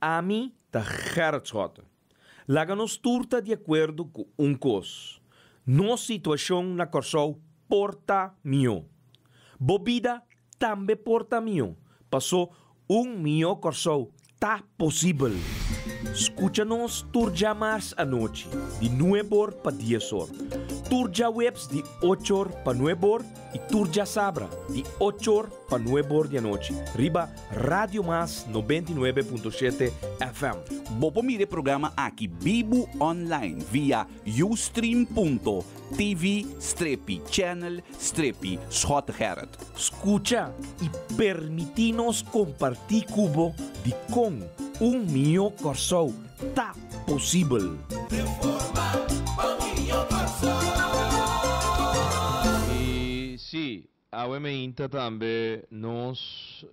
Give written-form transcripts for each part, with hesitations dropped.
Ami ta Gerrit Schotte. Laga nos tur ta di akuerdo ku un kos, nos situashon na Kòrsou por ta mihó. Bo bida tambe por ta mihó, pasó un mihó Kòrsou ta posibel. Skucha nos tur djamars anochi di nueb'or pa dies'or, tur djaweps di och'or pa nueb'or i tur djasabra di och'or pa nueb'or di anochi riba Radio Mas 99.7 FM. Bo por mira e programa aki bibu online via ustream.tv strepi channel strepi Schottegerrit. Skucha i permití nos kompartí ku bo dikon un mihó Kòrsou ta posibel. I sí, Awe meinta tambe nos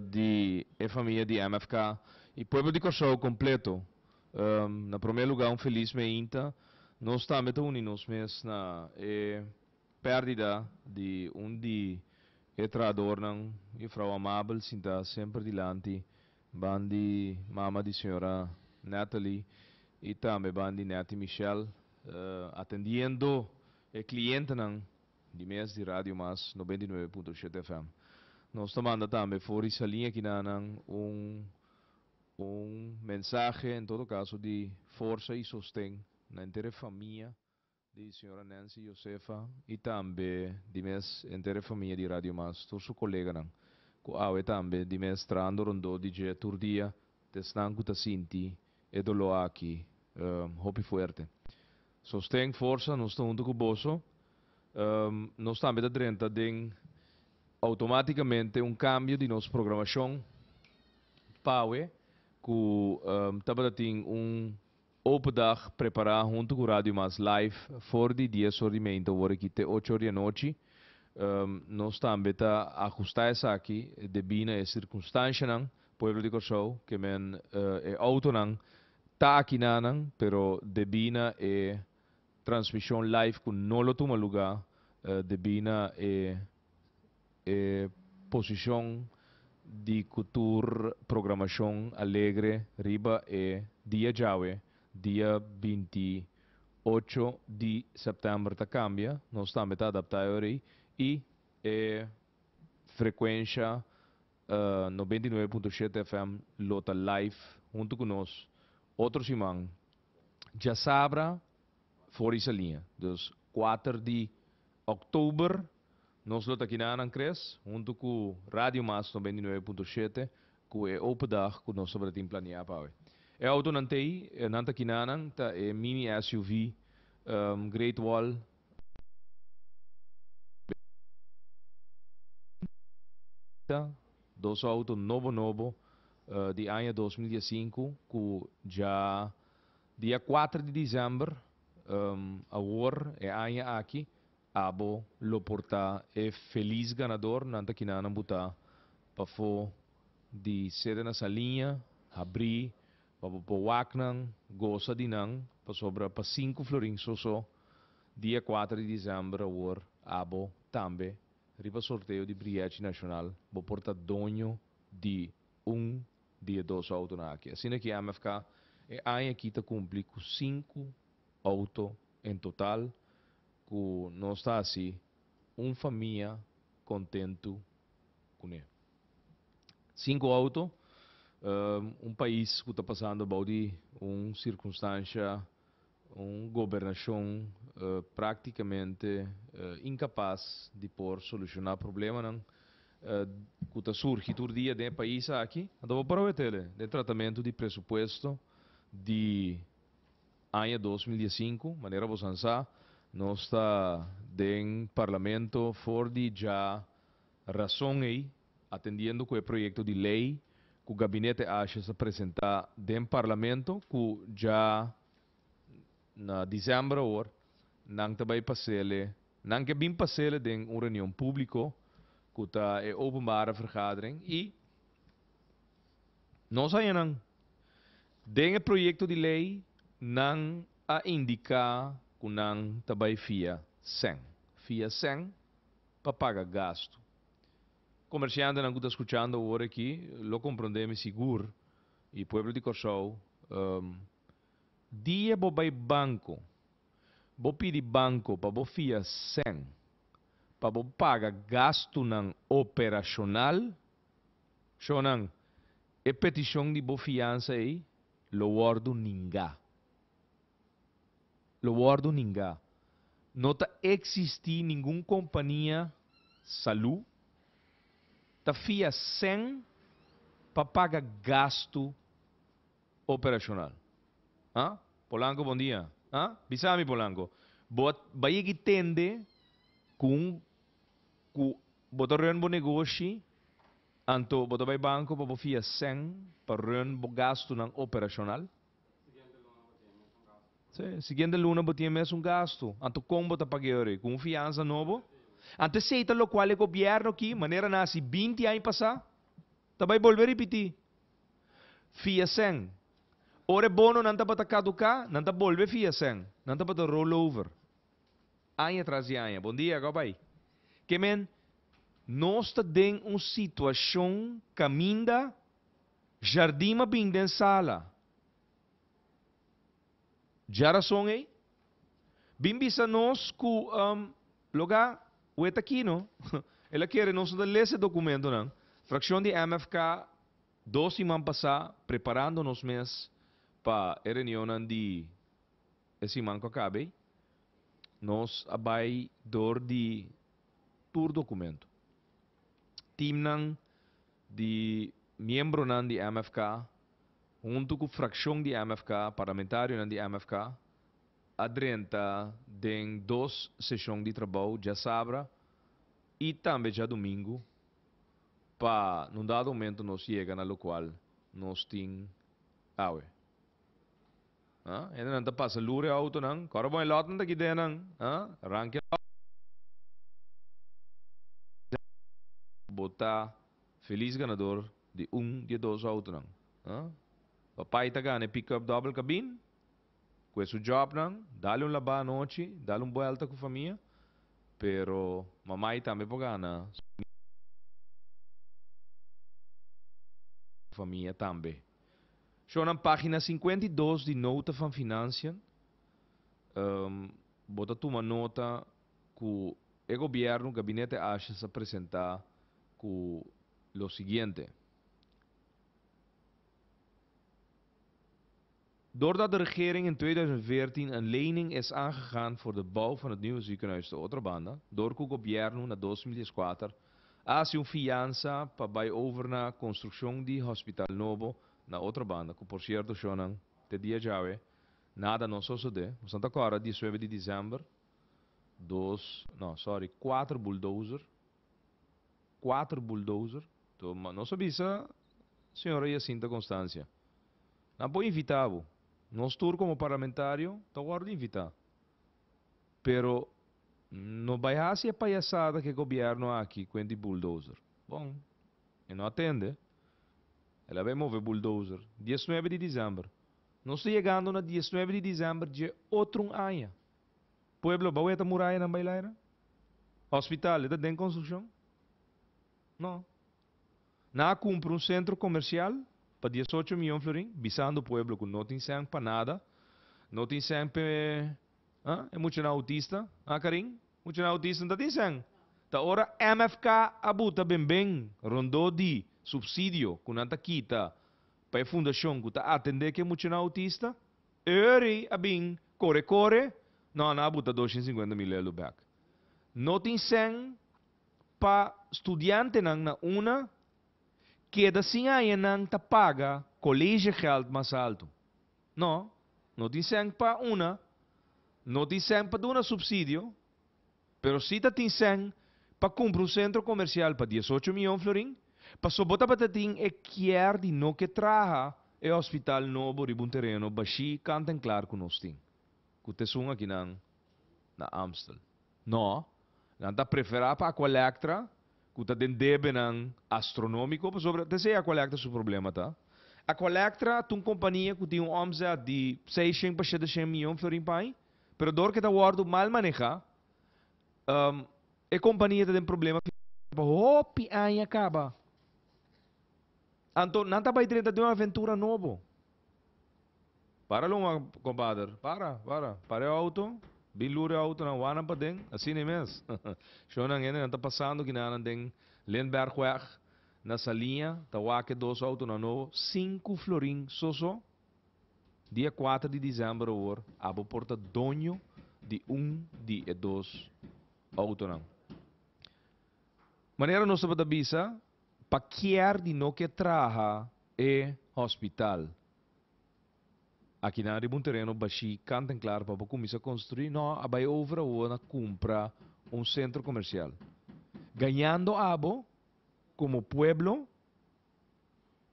di e famia di MFK y pueblo di Corsou completo, na prome lugar un feliz meinta. Nos tambe ta uni nos mes na e perdida di un di e trahadornan, juffrouw Amabel sinta semper dilanti ban di mama di señora Natalie y tambe ban di Netty Michelle, atendiendo e clientenan Di mes di Radio Mas 99.7 FM. Nos ta manda tambe for di Saliña kinanan un un mensahe en todo caso di forsa y sosten na henter e famia di señora Nancy Josefa y tambe di mes henter e famia di Radio Mas, tur su coleganan cu awe tambe di mes trahando rondó di dje tur dia t'esnan cu ta sinti e doló aki hopi fuerte. Sosten, forsa, nos ta huntu ku boso. Nos tambe ta drenta den outomátikamente un kambio di nos programashon pawe ku tabata tin un open dag prepará huntu ku Radio Mas Live for di dies or di meinta ora aki te ocho or di anochi. Nos tambe ta ahustá esaki debí na e sirkunstanshanan. Pueblo di Kòrsou ke men e outonan Ta akinanan, pero debí na e transmishon live ku no lo tuma lugá debí na e e posishon di ku tur programashon alegre riba e dia djawe, dia 28 di sèptèmber ta kambia, nos tambe ta adaptá e ora ei i e frekuensha 99.7 FM lo ta live huntu ku nos otro siman djasabra for di Saliña. Dus kuater di òktober nos lo ta kinanan Chris huntu ku Radio Mas 99.7 ku e open dag ku nos tabata tin planeá pa awe. E outonan t'ei, nan ta kinanan ta e mini SUV Great Wall Dos auto nobo nobo di aña 2015 ku dja dia 4 di december awor e aña aki abo lo por ta e feliz ganador. Nan ta kina nan buta pafó di sede na Saliña habrí pa bo por wak nan, gosa di nan, pasobra pa sinku florin so so dia 4 di december awor abo tambe riba sorteo di Brièchi Nashonal bo por ta doño di un di e dos outonan aki. Asina ki MFK e aña aki ta kumpli ku sinku outo en total ku nos ta hasi un famia kontentu kuné. Sinku outo, un pais ku ta pasando bou di un sirkunstansha, un gobernashon práktikamente inkapas di por solushoná problemanan ku ta surgi tur dia den e pais aki. Anto bo por a wet'e den tratamentu di presupuesto di aña 2015, manera bo san sa, nos ta den parlamento for di dja rason ei, atendiendo ku e proyekto di lei ku Gabinete Asjes a presentá den parlamento ku dja na december awor nan ta bai pasele, nan ke bin pasele den un reunion públiko ku ta e openbare vergadering i nos haña nan. Den e proyekto di lei nan a indiká ku nan ta bai fia sèn, fia sèn pa paga gastu. Komersiantenan ku ta skuchando awor aki lo komprondé mi sigur. I pueblo di Kòrsou, dia bo bai banko, bo pidi banko pa bo fia sèn pa bo paga gastunan operashonal, shownan, e petishon di bo fiansa ei lo wòrdu ningá. Lo wòrdu ningá. No ta eksistí ningun kompania salú ta fia sèn pa paga gastu operashonal. Ha? Polanco bon dia. Ha? Bisa mi Polanco, bo a bai yegi tende ku un ku bo ta run bo negoshi anto bo ta bai banko pa bo fia sèn pa run bo gastunan operashonal? Sí, siguiente luna bo tin e mesun gastu. Anto kon bo ta pag'é ora ei? Ku un fiansa nobo? Anto esei ta lokual e gobièrnu aki, manera nan hasi binti aña pasá, ta bai bolbe ripití. Fia sèn. Ora e bononan tabata kaduká, nan ta bolbe fia sèn. Nan tabata roll over. Aña tras di aña. Bon dia, kòp bai. Ke men, nos ta den un situashon kaminda Jardim a bin den sala. Djarason ei? Bin bisa nos ku loga wet aki no. El a kere nos no ta lesa e dokumentonan. Frakshon di MFK dos siman pasá preparando nos mes pa e reunionnan di e siman ku a kaba ei, nos a bai dor di tur dokumento. Teamnan di miembronan di MFK Huntu ku frakshon di MFK, parlamentarionan di MFK a drenta den dos seshon di trabou djasabra i tambe djadumingu pa nun dado momento nos yega na lokual nos tin awe. Ha? Hendenan ta pasa lur e outonan, kòrda bon e lòtnan ta kid'é nan, ha? Ranka e lòt. Bo ta felis ganador di un di e dos autonan. Papai ta gana e pick-up dobbel cabin, cu e su jobnan, dale un labá anochi, dale un buelta cu famia, pero mamai tambe por gana su famia tambe. Shownan pagina 52 di Nota van Financiën, bo ta tuma nota cu e gobierno, Gabinete Asjes a presenta cu lo siguiente. Doordat de regering in 2014 een lening is aangegaan voor de bouw van het nieuwe ziekenhuis te Otrobanda, door ku gobièrnu na 2014 a hasi un fiansa pa bai over na konstrukshon di hospital nobo na Otrobanda, ku por sierto shonnan te dia djawe nada no sosodé. Boso ta kòrda 19 di desèmber dos, no sorry, kuater bulldozer Cuater bulldozer. To nos a bisa señora Jacinta Constancia, nan por invita bo. Nos tur como parlamentario ta wordo invita. Pero no bay haci e payasada cu e gobierno aki cu di bulldozer. Bon, e no a tende. El a bay move bulldozer. Diesnuebe di december. Nos ta yegando na diesnuebe di december dje otro un aña. Pueblo, bo weta murayanan bay laira? Hospital, e ta den construccion? No. Nan a cumpra un centro comercial pa 18 miyon florin, bisando pueblo cu no tin cen pa nada, no tin cen p'e, ah, e muchanan autista, ah Karin? Muchanan autista no ta tin cen. Ta ora MFK a buta ben ben rondó di subsidio cu nan ta kita pa e fundacion cu ta atende cu e muchanan autista, Uri a bin kore kore, no nan a buta 250 mil euro bek. No tin sèn pa studiantenan na una keda sin haña nan ta paga collegegeld mas altu. No, no tin sèn pa una, no tin sèn pa duna subsidio, pero si ta tin sèn pa kumpra un sentro komersial pa 18 miyon florin, paso bo tabata tin e kier di no ke traha e hospital nobo riba un tereno bashí kant en klar ku nos tin, ku t'esun akinan na Amstel. No, nan ta preferá pa Aqualectra, ku ta den debenan astronómiko, pasobra t'esei Aqualectra su problema ta. Aqualectra ta un kompania ku tin un omzet di seishen pa shedeshen miyon florin pa aña, Pero dor ke ta wòrdu mal manehá, e kompania ta den problema finansiero pa hopi aña kaba. Anto nan ta bai drenta den un aventura nobo. Para luma, compadre. Para, para. Para e auto. Bin lur e autonan, wak nan paden. Asina mes. Shownan hendenan ta pasando kinanan den Lindbergweg na Saliña, ta wak e dos autonan nobo. Sinku florin so so. Dia kuater di december awor abo por ta doño di un di e dos autonan. Manera nos tabata bisa, pa kier di no ke traha e hospital akinan riba un tereno bashí kant en klar pa bo kuminsá konstruí, no, a bai over awor na kumpra un sentro komersial. Gañando abo komo pueblo.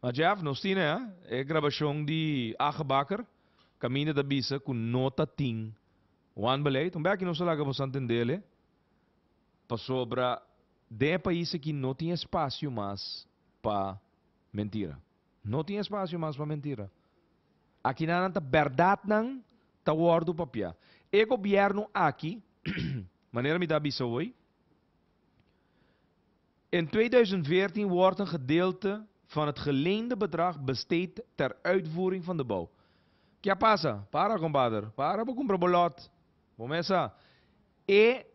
Ma Jeff, nos tin e e grabashon di Age Bakker kaminda ta bisa ku no ta tin wanbeleid. Un bèki nos ta laga boso entendele pasobra den e pais aki no tin espasio mas pa mentira. No tin espasio mas pa mentira. Akinan nan ta bèrdatnan ta wòrdu papiá. E gobièrnu aki, manera mi ta bisa hoy, In 2014 wordt een gedeelte van het geleende bedrag besteed ter uitvoering van de bouw. Ke a pasa? Para compadre, para bo cumpra bo lot. Bo mes sa. E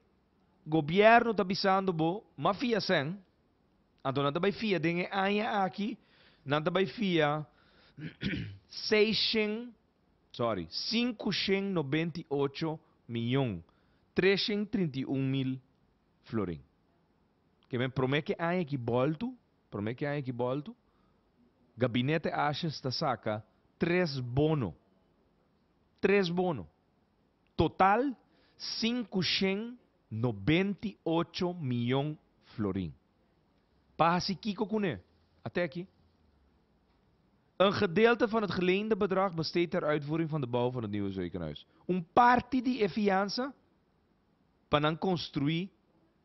gobierno ta bisando bo, ma fia cen, anto nan ta bay fia den e aña aki, nan ta bay fia seishen, sorry, 598 miyon 331 mil florin. Ke men promé ke aña ki boltu, promé ke aña ki boltu, gabinete Asjes ta saka tres bono. Tres bono. Total 598 miyon florin. Pa hasi kiko kuné? Ate aki. Een gedeelte van het geleende bedrag besteed ter uitvoering van de bouw van het nieuwe ziekenhuis. Un parti di e fiansa pa nan konstruí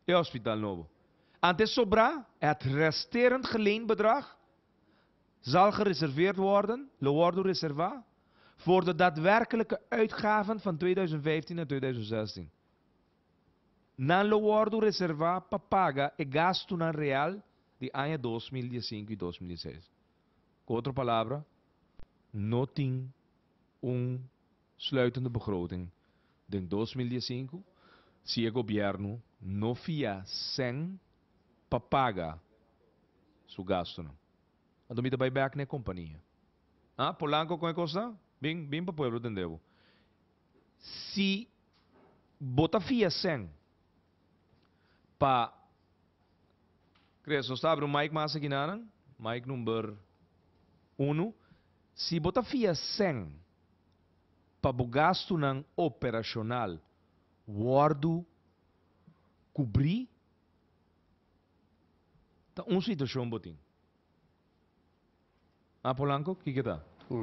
e hospital nobo. Ante sobrá, het resterend geleend bedrag zal gereserveerd worden, lo wòrdu reservá, voor de daadwerkelijke uitgaven van 2015 en 2016. Nan lo wòrdu reservá pa paga e gastunan real di aña 2015 i 2016. Ku otro palabra, no tin un sluitende begroting den 2015 si e gobièrnu no fia sèn pa paga su gastunan. Anto mi ta bai bèk na e kompania. Ah, Polanco kon e kos ta? Bin, bin pa pueblo tende bo. Si bo ta fia sèn pa Chris, nos ta abri un mic mas aki nanan, mic number unu. Si bo ta fia sèn pa bo gastunan operashonal wòrdu kubrí, ta un situashon bo tin. Ah, Polanco, kiko ta?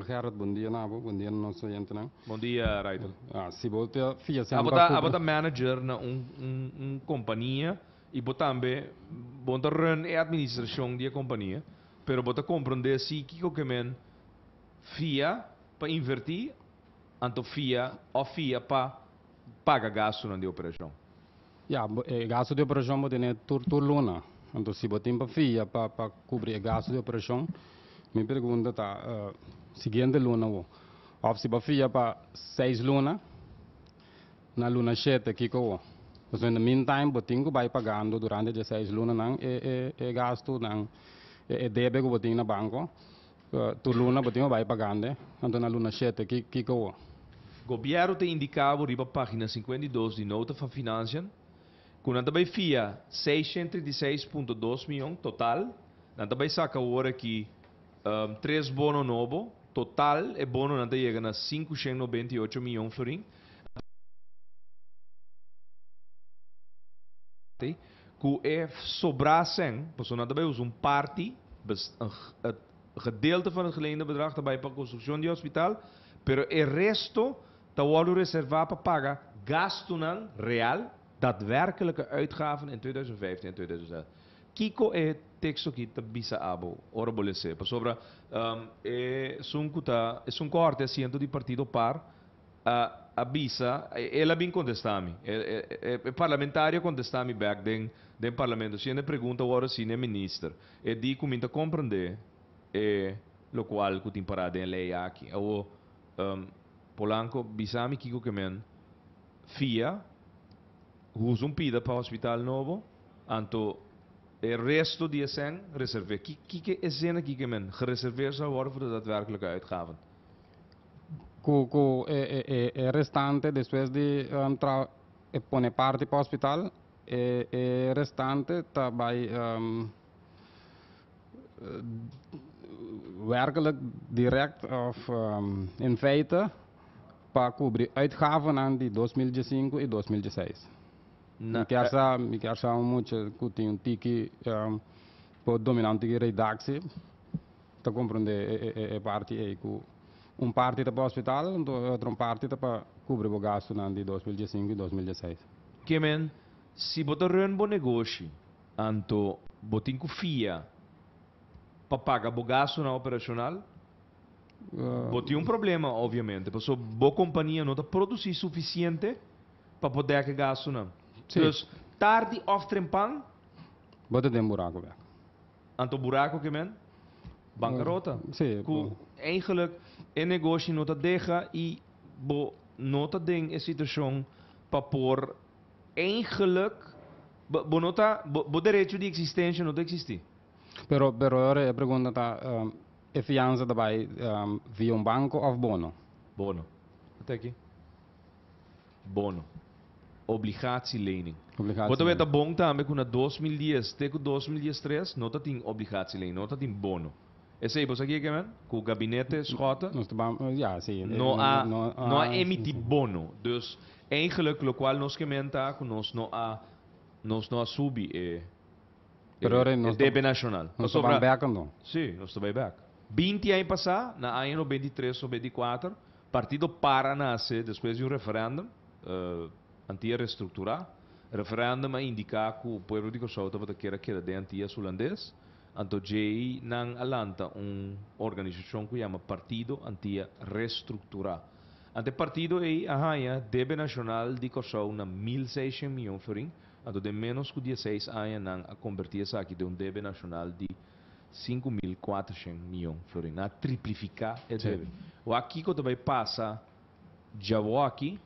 Gerrit, bon dia na bo, bon dia na nos oyentenan. Bon dia, Raitel. Ah, si bo ta fia sèn Abo pa ta, abo kubri. ta manager na un, un, un kompania i bo tambe bo ta run e administrashon di e kompania, pero bo ta komprondé si kiko ke men fia pa invertí, anto fia òf fia pa paga gastunan di operashon. Ya, e gastu di operashon bo tene tur tur luna. Anto si bo tin pa fia pa pa kubri e gastu di operashon, mi pregunta ta siguiente luna wo. Òf si bo fia pa seis luna, na luna shete kiko wo? Pasobra in the meantime bo tin ku bai pagando durante di e seis lunanan e e e gastunan, e debe ku bo tin na banko. Tur luna bo tin ku bai pagando, anto na luna shete kiko wo? Gobièrnu ta indiká bo riba página 52 di Nota van Financiën ku nan ta bai fia 636.2 mion total. Nan ta bai saka awor aki tres bono nobo. Total e bononan ta yega na 598 mion florin. Ku e sobrá sèn, pasobra nan ta bai usa un parti, het gedeelte van het geleende bedrag ta bai pa konstrukshon di hospital, pero e resto ta wòrdu reservá pa paga gastunan real, daadwerkelijke uitgaven in 2015 en 2016. Kiko e teksto aki ta bisa abo ora bo les'é? Pasobra esun ku ta, esun ku a hòrta e asiento di partido par a a bisa, el a bin contesta mi, e parlamentario a contesta mi bek den den parlamento, siendo e pregunta worde haci n'e minister, e di cu mi ta comprende. e lokual ku tin pará den e lei aki. Awor, Polanco, bisa mi kiko ke men fia, huza un pida pa hospital nobo, anto e resto di e sèn reservé. Ki kiko e zin aki ke men gereserveerd zal worden voor de daadwerkelijke uitgaven? Ku ku e e e e restante despues di tra e pone parti pa hospital e e restante ta bai werkelijk direct of in feite pa kubri uitgavennan di 2015 i 2016. Mi kier sa mi kier sa un mucha ku tin un tiki por domina un tiki redactie ta comprende e parti ei ku un parti ta pa hospital anto e otro parti ta pa kubri bo gastunan di 2015 i 2016. Ke men, si bo ta run bo negoshi Anto bo tin ku fia pa paga bo gastunan operashonal? Bo tin un problema obviamente, pasobra bo kompania no ta produsí sufisiente pa por dèk e gastunan. Dus tardi òf trempan. Bo ta den buraku bèk. Anto buraku ke men? Bankarota. Ku eigenlijk e negoshi no ta deha i bo no ta den e situashon pa por Eigenlijk, bo, bo no ta, bo, bo derecho di existencia no ta existi. Pero, pero ora e pregunta ta, e fianza ta bai via un banco of bono? Bono. Ata aki. Bono. Obligatielening. Obligatielening. Bo ta weta bon tambe cu na 2010 te cu 2013 no ta tin obligatielening, no ta tin bono. Esei bo sa kier ke men? Ku gabinete Schotte Nos ta ban, ya, si. no a no a emiti bono. Dus eigenlijk lokual nos ke men ta ku nos no a nos no a subi e Pero ora e nos ta debe nashonal. nos ta Pasobra ban bek anto. Si, nos ta bai bek. 20 aña pasá, na aña 93 o 94, partido par a nase despues di un referendum, Antia restrukturá. Referendum a indiká ku pueblo di Kòrsou tabata kier a keda den Antias Hulandes. Anto djei nan a lanta un organisashon ku yama Partido Antia Restrukturá. Anto e partido ei a haña debe nashonal di Kòrsou na 1600 mion florin, anto den ménos ku dieseis aña nan a kombertí esaki den un debe nashonal di 5400 mion florin. Nan a triplifiká e debe. Wak kiko ta bai pasa djawoki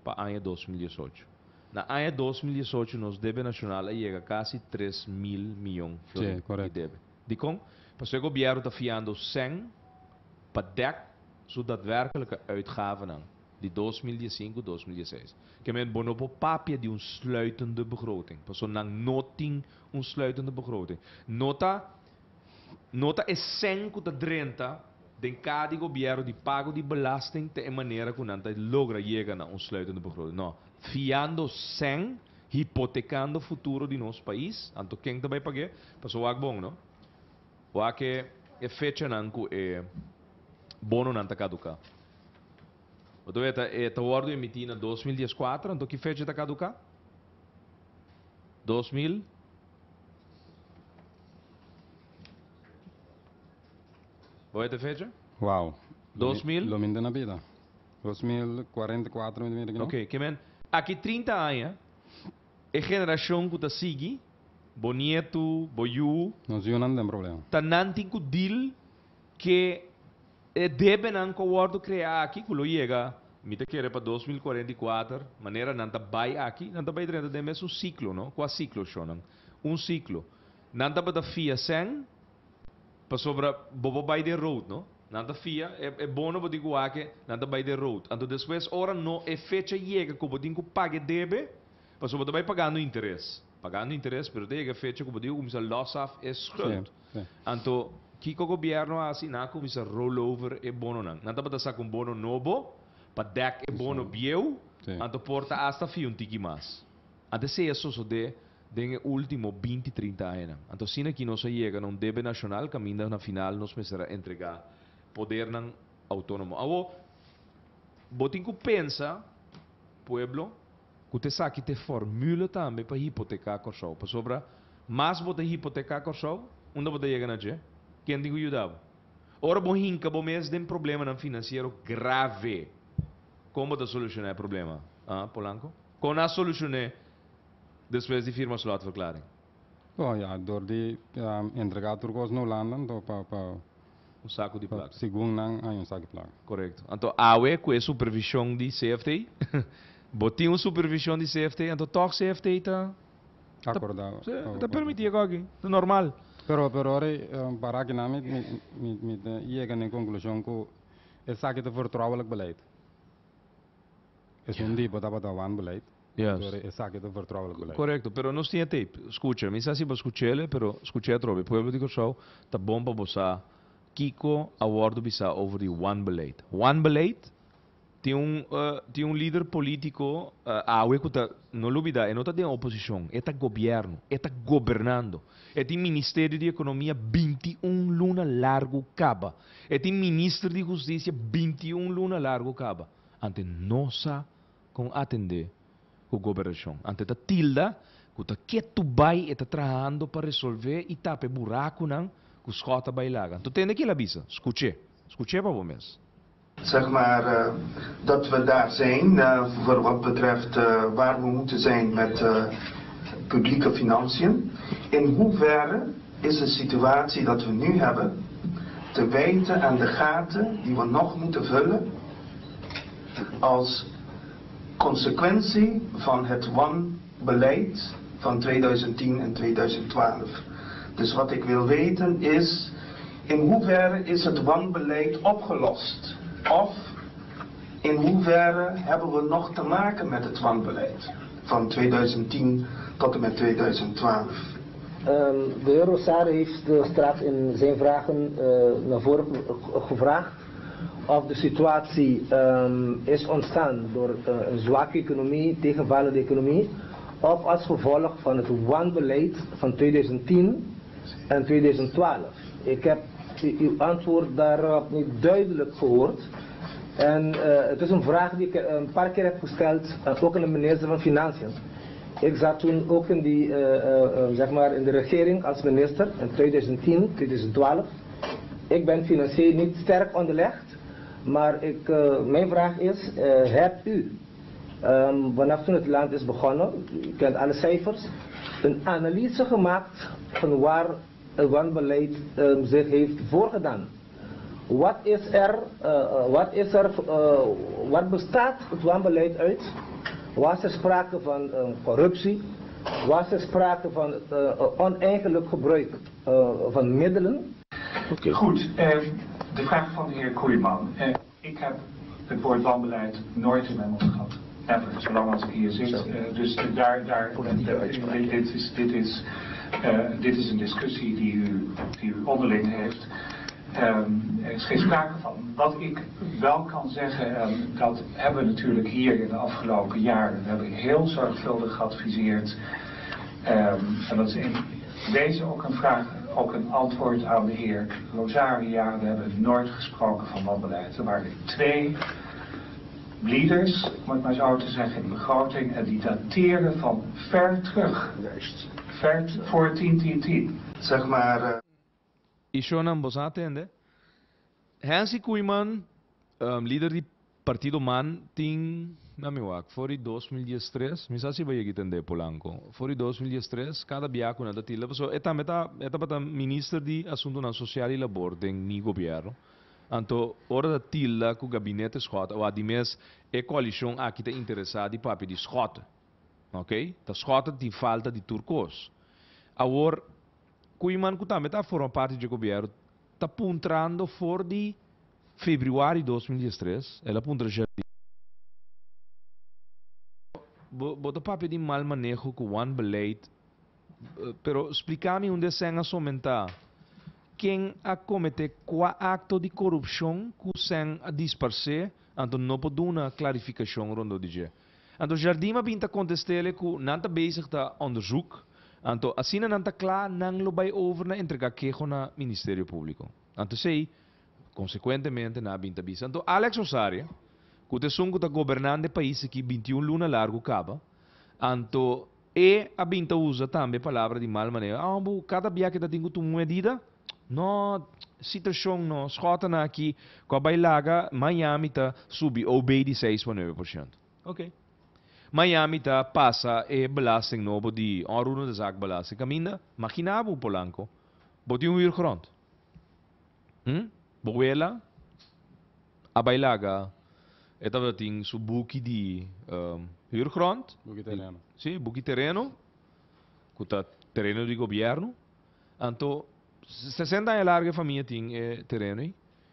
pa aña 2018. Na aña 2018 nos debe nashonal a yega kasi 3000 mion florin di debe. Dikon? Pasobra e gobièrnu ta fiando sèn pa dèk su daadwerkelijke uitgavennan di 2015, 2016. Ke men bo no por papia di un sluitende begroting, pasobra nan no tin un sluitende begroting. No ta No ta e sèn ku ta drenta den ka di gobièrnu di pago di belasting ta e manera ku nan ta logra yega na un sluitende begroting. No. Fiando sèn, hipotekando futuro di nos pais, anto ken ta bai pag'é? Pasobra wak bon, no? Wak e e fechanan ku e bononan ta kaduká. Bo ta weta e ta wòrdu emití na 2014, anto ki fecha e ta kaduká? 2000. Bo e ta fecha? Wow. 2000? Lo minta na bida. 2044 mi ta mira ki no. Ok, ke men aki 30 aña e generashon ku ta sigui, bo nietu, bo yu. Nos yunan den problema. Ta nan tin ku deal ke e debenan ku a wòrdu krea aki ku lo yega, mi ta kere pa 2044, manera nan ta bai aki, nan ta bai drenta den mesun siklo, no? Kua siklo, shonnan? Un siklo. Nan tabata fia sèn pasobra bo por bai den road, no? Nan ta fia, e e bono bo tin ku wak, nan ta bai den road. Anto despues ora no e fecha yega ku bo tin ku paga e debe, pasobra bo ta bai pagando interes. Pagando interes, pero ta yega e fecha ku bo tin ku kuminsá los af e schuld. Anto, kiko gobièrnu a hasi? Nan a kuminsá roll over e bononan. Nan tabata saka un bono nobo pa dèk e bono bieu, anto por ta asta fia un tiki mas. Anto esei a sosodé den e último 20, 30 añanan. Anto asina aki nos a yega na un debe nashonal kaminda na final nos mester a entregá podernan outónomo. Awor, bo tin ku pensa, pueblo, ku ta esaki ta e fòrmula tambe pa hipoteká Kòrsou. Pasobra mas bo ta hipoteká Kòrsou, unda bo ta yega na dje? Ken tin ku yuda bo? Ora bo hinka bo mes den problemanan finansiero grave, kon bo ta solushoná e problema, ah, Polanco? Kon a solushoné despues di firma slotverklaring? Oh ya, dor di entregá tur kos na Hulanda anto pa pa Un saku di plaka. Segun nan haña un saku di plaka. Korekto. Anto awe ku e supervishon di CFT, bo tin un supervishon di CFT, anto tòg CFT ta Akordá. Ta permití e kòki. Ta normal. Pero pero ora para akinan mi mi mi ta yega na e konklushon ku esaki ta vertrouwelijk beleid. Esun di bo tabata wanbeleid. Yes. Pero esaki ta vertrouwelijk beleid. Korekto, pero nos tin e tape. Skucha, mi sa si bo skuch'el, pero skuch'é atrobe. Pueblo di Kòrsou, ta bon pa bo sa kiko a wòrdu bisá over di wanbeleid. Wanbeleid tin un tin un lider polítiko awe ku ta, no lubidá, e no ta den oposishon, e ta gobièrnu, e ta gobernando. E tin Ministerio di Ekonomia 21 luna largu kaba. E tin Minister di Hustisia 21 luna largu kaba. Ante no sa kon atendé ku gobernashon. Ante ta tilda ku ta ketu bai e ta trahando pa resolvé i tapa e burakunan ku Schot a bai laga. Anto tende ke el a bisa. Skuch'é. Skuch'é pa bo mes. Zeg maar dat we daar zijn voor wat betreft waar we moeten zijn met publieke financiën. In hoeverre is de situatie dat we nu hebben te wijten aan de gaten die we nog moeten vullen als consequentie van het wanbeleid van 2010 en 2012? Dus wat ik wil weten is, in hoeverre is het wanbeleid opgelost? Of in hoeverre hebben we nog te maken met het wanbeleid van 2010 tot en met 2012? De heer Rosario heeft straks in zijn vragen naar voren gevraagd of de situatie is ontstaan door een zwakke economie, tegenvallende economie, of als gevolg van het wanbeleid van 2010 en 2012. Ik heb uw antwoord daarop niet duidelijk gehoord. En het is een vraag die ik een paar keer heb gesteld, ook aan de minister van Financiën. Ik zat toen ook in, die, zeg maar in de regering als minister in 2010, 2012. Ik ben financieel niet sterk onderlegd, maar mijn vraag is, hebt u, vanaf toen het land is begonnen, u kent alle cijfers, een analyse gemaakt van waar het wanbeleid zich heeft voorgedaan? Wat is er, wat is er, wat bestaat het wanbeleid uit? Was er sprake van corruptie? Was er sprake van oneigenlijk gebruik van middelen? Okay. Goed, de vraag van de heer Koeiman. Ik heb het woord wanbeleid nooit in mijn mond gehad. Never, zolang als ik hier zit. Dus daar, daar, dit, is, dit, is, dit is een discussie die u onderling heeft. Er is geen sprake van. Wat ik wel kan zeggen, en dat hebben we natuurlijk hier in de afgelopen jaren, we hebben heel zorgvuldig geadviseerd. En dat is in deze ook een vraag, ook een antwoord aan de heer Rosaria. We hebben nooit gesproken van wanbeleid. Er waren twee bleeders, om het maar zo te zeggen, in de begroting. En die dateren van ver terug. Juist. Ver voor 10-10-10. Zeg maar. I shonnan, boso a tende? Hensley Koeiman, lider di partido MAN, tin, na mi wak, for di 2013, mi sa si bo a yega tende, Polanco, for di 2013, kada bia ku nan ta tilda, pasobra e tambe ta, e tabata minister di Asuntunan Sosial i Labor den mi gobièrnu, anto ora ta tilda ku gabinete Schotte, o adimes e koalishon aki ta interesá di papia di Schotte, ok, ta Schotte tin falta di tur kos. Awor, Koeiman ku tambe ta forma parti dje gobièrnu ta puntrando for di febrüari 2013, el a puntra Jardim, Bo bo ta papia di mal maneho ku wanbeleid, pero splika mi unda esèn a somentá. Ken a kometé kua akto di korupshon ku sèn a disparsé, anto no por duna klarifikashon rondó di dje. Anto Jardim a bin ta kontest'é ku nan ta bezig ta onderzoek, anto asina nan ta kla nan lo bai over na entregá keho na Ministerio Públiko. Anto esei, konsekuentemente nan a bin ta bisa. Anto Alex Rosaria, ku ta esun ku ta gobernando e pais aki 21 luna largu kaba, anto e a bin ta usa tambe e palabra di mal manera, Ah, bo kada bia ke ta tin ku tuma un medida? No, situashon no, Schotten aki ku a bai laga Miami ta subi OB di 6,9%. Ok. Miami ta pasa e belasting nobo di onroerende zaakbelasting. Kaminda, magina bo Polanco, bo tin un huurgrond. Hm? Bo wela a bai laga e tabatin su buki di huurgrond. Buki tereno. Si, buki tereno, ku ta tereno di gobièrnu. Anto, 60 aña largu e famia tin e tereno ei.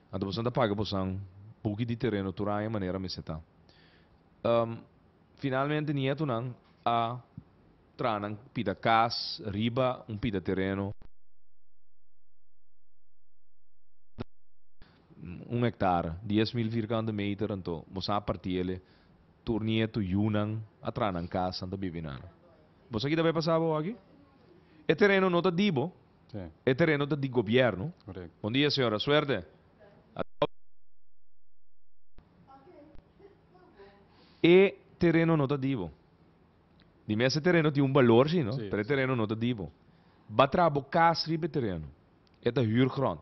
Anto boso ta paga bosan buki di tereno tur aña manera mester ta. Finalmente nietonan a traha nan pida kas riba un pida tereno un hektare, 10.000 vierkante meter, anto bosan a parti ele tur nieto, yunan a traha nan kas, nan ta bibi nan. Bo sa ki ta bai pasa bo aki? E tereno no ta di bo, e tereno ta di gobierno. Bon dia señora, suerte. E tereno no ta di bo. Di mes e tereno tin un balor si no, pero e tereno no ta di bo. Ba traha bo kas riba e tereno. E ta huurgrond.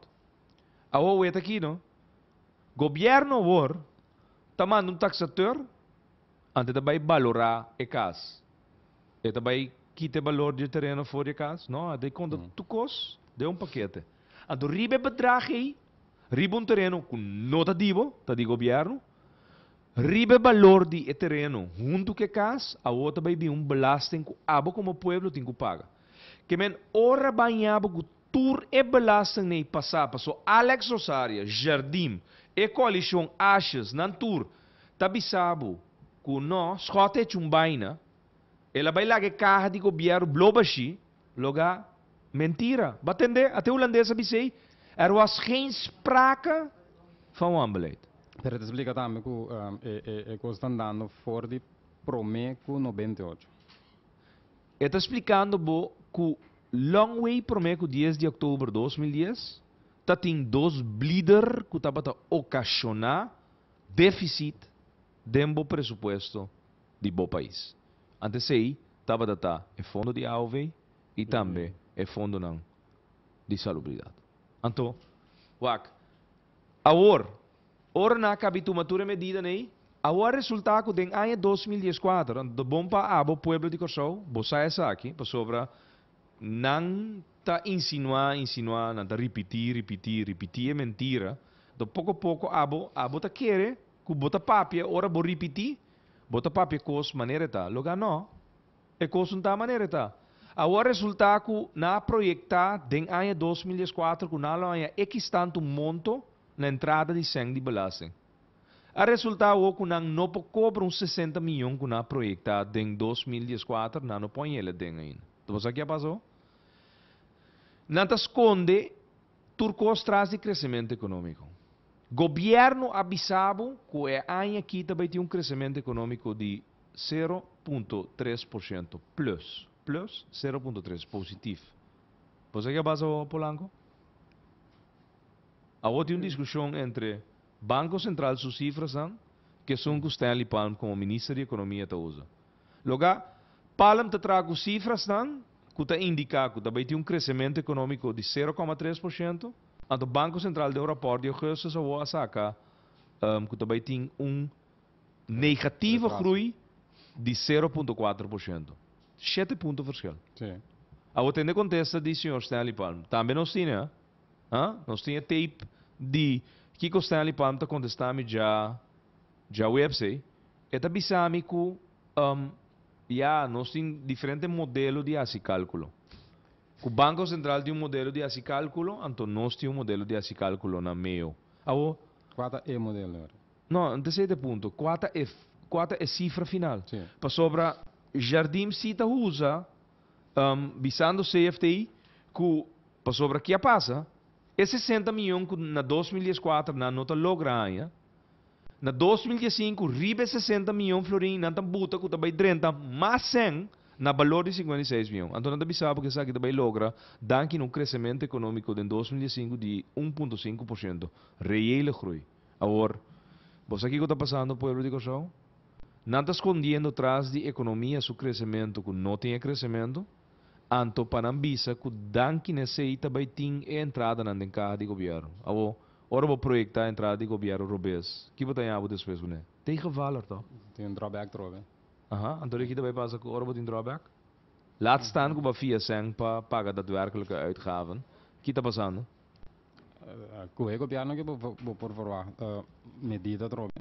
Awor wet aki no, gobierno awor ta manda un taxateur anto e ta bai balora e kas. E ta bai kita e balor di e tereno for di e kas? No, e ta konta tur kos den un pakete. Anto riba e bedrag ei, riba un tereno ku no ta di bo, ta di gobièrnu, riba e balor di e tereno huntu ku e kas, awor ta bai bin un belasting ku abo komo pueblo tin ku paga. Ke men ora baña bo ku tur e belasting nei pasá, paso Alex Rosaria, Jardim, e koalishon Asjes, nan tur ta bisa bo ku no, Schotte hecho un baina, el a bai laga e kaha di gobièrnu blo bashí, loga mentira. Bo a tende? Ate hulandes a bis'ei, Er was geen sprake van wanbeleid. Pero e ta splika tambe ku e kos ta andando for di promé ku 98. E ta splikando bo ku long way promé ku 10 di òktober 2010 ta tin dos blider ku tabata okashoná défisit den bo presupuesto di bo pais. Antes ei tabata ta e fondo di aov i tambe e fondonan di salubridat. Anto, wak, awor, ora nan a kabi tuma tur e medidanan ei, awor a resultá ku den aña 2014, anto ta bon pa abo, pueblo di Kòrsou, bo sa esaki, pasobra nan ta insinuá, insinuá, nan ta ripití, ripití, ripití e mentira, anto poko poko abo, abo ta kere ku bo ta papia, ora bo ripití, bo ta papia kos manera e ta. Loga nò. E kos un ta manera e ta. Awor a resultá ku nan a proyektá den aña 2014 ku nan lo haña ekis tantu monto na entrada di sèn di belasting. A resultá awor ku nan no por kobra un 60 miyon ku nan a proyektá den 2014, nan no por haña el aden ainda. Ta bo sa ke a pasa awor? Nan ta skonde tur kos tras di kresementu ekonómiko. Gobièrnu a bisa bo ku e aña aki ta bai tin un kresementu ekonómiko di 0.3% plus, plus 0.3, positief. Bo sa ke a pasa awor, Polanco? Awor tin un diskushon entre Banko Sentral su sifrasnan ku esun ku Stanley Palm komo minister di ekonomia ta usa. Loga, Palm ta traha ku sifrasnan ku ta indiká ku ta bai tin un kresementu ekonómiko di 0,3%, anto Banko Sentral den un rapòrt di ougùstùs awor a saka ku ta bai tin un negativo groei di 0,4%. 7 punto verschil. Awor tende kontesta di señor Stanley Palm. Tambe nos tin, eh? Ah? Nos tin e tape di kiko Stanley Palm ta kontestá mi djaweps. E ta bisa mi ku ya, nos tin diferente modelo di hasi kálkulo. Ku Banko Sentral tin un modelo di hasi kálkulo, anto nos tin un modelo di hasi kálkulo na MEO. Awor, Kua ta e modelo? No, anto e punto. Kua ta e sifra final? Pasobra Jardim si ta usa bisando CFT ku pasobra ki a pasa e 60 mion ku na 2004 nan no ta logra aña. Na 2005 riba 60 mion florin nan ta buta ku ta bai 30 mas 100 na balor di 56 mion. Anto nan ta bisa ku esaki ta bai logra danki un kresementu ekonómiko den 2005 di 1.5%. Reële groei. Awor, bo sa kiko ta pasando, pueblo di Kòrsou? Nan ta skondiendo tras di ekonomia su kresementu ku no tin kresementu, anto pa nan bisa ku danki n'esei ta bai tin e entradanan den kaha di gobièrnu. Awor, ora bo proyektá entrada di gobièrnu robes, kiko ta yama despues kuné? Tegenvaller, toch? Tin un drawback trobe. Aha, anto di ki ta bai pasa ku ora bo tin drawback? Laat staan ku bo a fia sèn pa paga daadwerkelijke uitgaven. Ki ta pasando? Ku e gobièrnu ke bo por verwagt medida atrobe?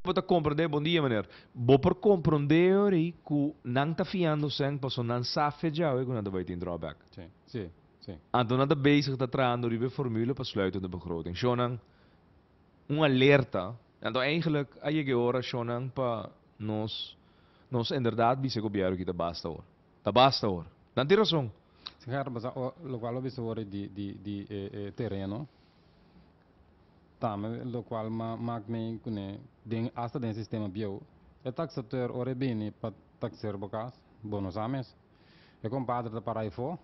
Bo ta komprendé, bon dia meneer, bo por komprendé ori ku nan ta fiando sèn paso nan sa fe djawe ku nan ta bai tin drawback. Sí, sí, sí. Anto nan ta bezig ta trahando riba e formule pa sluitende begroting. Shownan, un alerta. Anto eigenlijk a yega e ora shownan pa nos nos inderdaad bisa e gobièrnu ki ta basta awor. Ta basta awor. Nan tin rason. Si Gerard basa locual lo bisa awor di di di e e tereno tambe locual ma mak mi cune den hasta den sistema bieu e taxateur ora e bini pa taxer bo cas bo no sa mes e compadre ta para ayfo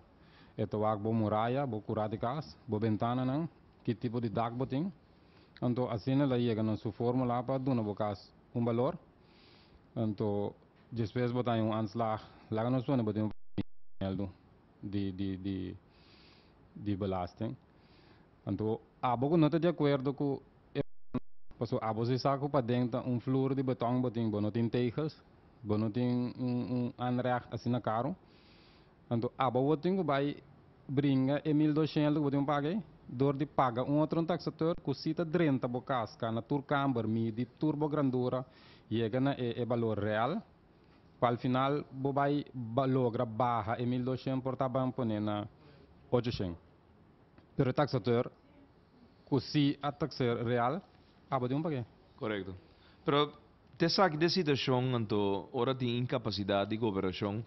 e ta wak bo muraya bo cura di cas bo bentananan ki tipo di dak bo tin anto asina lo yega na su formula pa duna bo cas un balor anto Despues bo ta haña un aanslag, laga nos pone bo tin un mèldu di di di di belasting. Anto abo ku no ta di akuerdo ku e pasobra abo si sa ku paden ta un flur di beton bo tin, bo no tin tegels, bo no tin un un aanrecht asina karu. Anto abo bo tin ku bai bringa e 1200 ku bo tin ku paga ei dor di paga un otro taxateur ku si ta drenta bo kas, kana tur kamber, midi tur bo grandura, yega na e e balor real, pa al final bo bai logra baha e 1200 por ta ban pone na 800. Pero e taxateur ku si a taxer real, abo tin un pag'é. Korekto. Pero Te esaki ta e situacion anto ora tin incapacidad di gobernacion,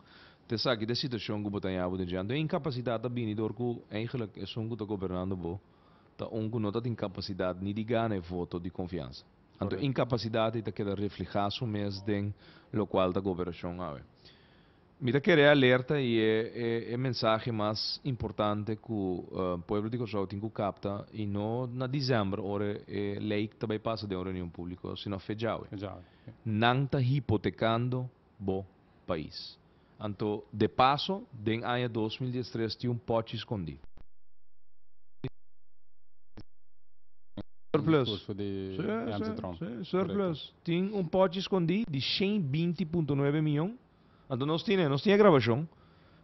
te esaki ta e situacion cu bo ta haña bo den dje. Anto e incapacidad ta bini door cu eigenlijk esun cu ta gobernando bo ta un cu no ta tin capacidad ni di gana e voto di confiansa. Anto e incapacidad ei ta keda refleha su mes den locual ta gobernacion awe. Mi ta kere alerta i e e mensahe mas importante ku pueblo di Kòrsou tin ku kapta i no na desèmber ora e lei ta bai pasa den un reunion públiko sino fe djawe. Nan ta hipotekando bo pais. Anto de paso den aña 2013 tin un pòchi skondí. Surplus. Sí, surplus. Tin un pòchi skondí di 120.9 mion. Anto nos tin e, nos tin e grabashon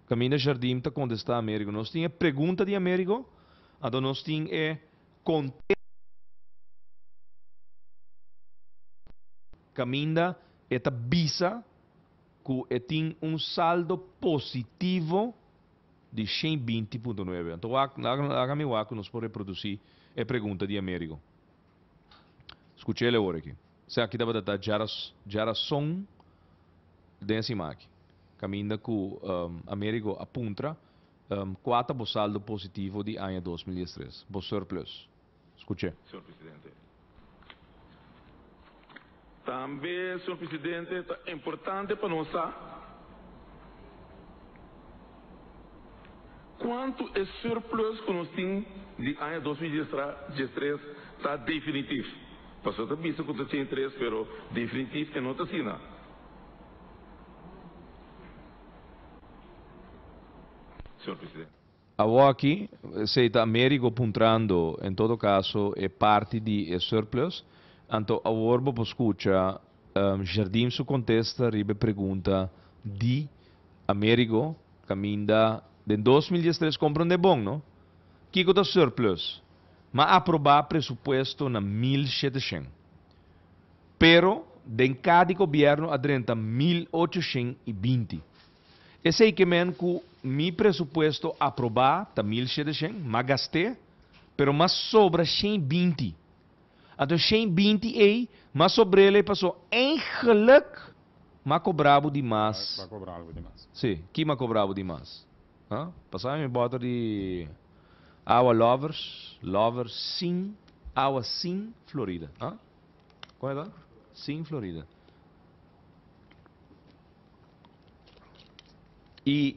kaminda Jardim ta kontestá Amerigo. Nos tin e pregunta di Amerigo, anto nos tin e kontesta kaminda e ta bisa ku e tin un saldo positivo di 120.9. Anto wak, laga mi wak ku nos por reprodusí e pregunta di Amerigo. Skuch'el awor aki. Esaki tabata ta djarason den e siman aki, kaminda ku Amerigo a puntra kua ta bo saldo positivo di aña 2013, bo surplus. Skuch'é. Señor Presidente. Tambe, señor Presidente, ta importante pa nos sa kuantu e surplus ku nos tin di aña 2013 ta definitif. Pasobra ta bisa ku ta 103, pero definitif e no ta asina. Señor Presidente. Awoki, esey ta Amerigo puntrando en todo caso e parti di e surplus, anto awor bo por scucha Jardim su contesta riba e pregunta di Amerigo caminda den 2013, comprende bon no? Kico ta surplus? Ma aproba presupuesto na 1700. Pero den cada gobierno a drenta 1820. Esei ke men ku mi presupuesto aprobá ta 1700, m'a gast'é, pero m'a sobra 120. Anto 120 ei, m'a sobr'el ei paso eigenlijk m'a kobra bo di mas. M'a kobra algu di mas. Sí, ki m'a kobra bo di mas? Ha? Pasa mi bòter di awa Lovers, Lovers sin, awa sin Florida. Ha? Kon e ta? Sin Florida. I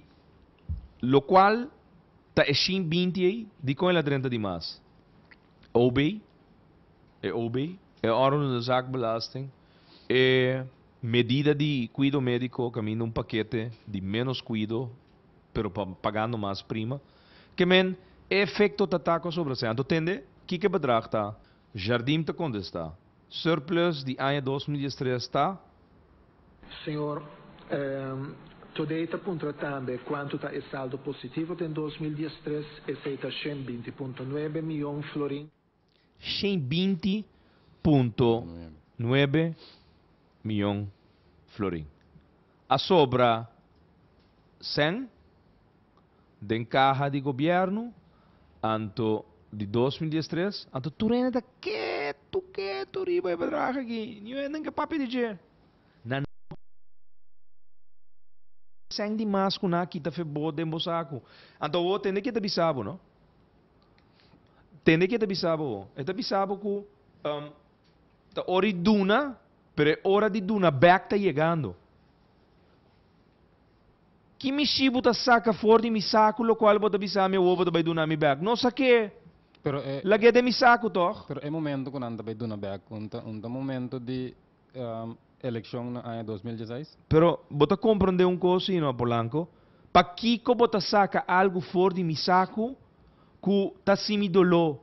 lokual ta e 120 ei, dikon el a drenta di mas? OB, e OB, e Orde Zaakbelasting, e medida di kuido médiko kaminda un pakete di ménos kuido pero pa pagando mas prima. Ke men e efekto ta ta ku a sobra sèn. Anto tende kiko e bedrag ta? Jardim ta kontestá. Surplus di aña 2013 ta? Señor Thodé ta puntra tambe kuantu ta e saldo positivo den 2013, esei ta 120.9 mion florin. 120.9 mion florin. A sobra sèn den kaha di gobièrnu anto di 2013, anto tur hende ta ketu ketu riba e bedrag aki, niun hende ke papia di dje. Nan no sèn di mas ku nan a kita fe bo den bo saku. Anto awor tende ke ta bisa bo, no? Tende ke ta bisa bo awor? E ta bisa bo ku ta ora di duna, pero e ora di duna bèk ta yegando. Ki mishi bo ta saka for di mi saku lokual bo ta bisa mi awor bo ta bai duna mi bèk? No sak'é! Pero e. Lag'é den mi saku tòg? Pero e momento ku nan ta bai duna bèk un ta un ta momento di elekshon na aña 2016? Pero bo ta komprondé un kos si no, Polanco? Pakiko bo ta saka algu for di mi saku ku ta hasi mi doló?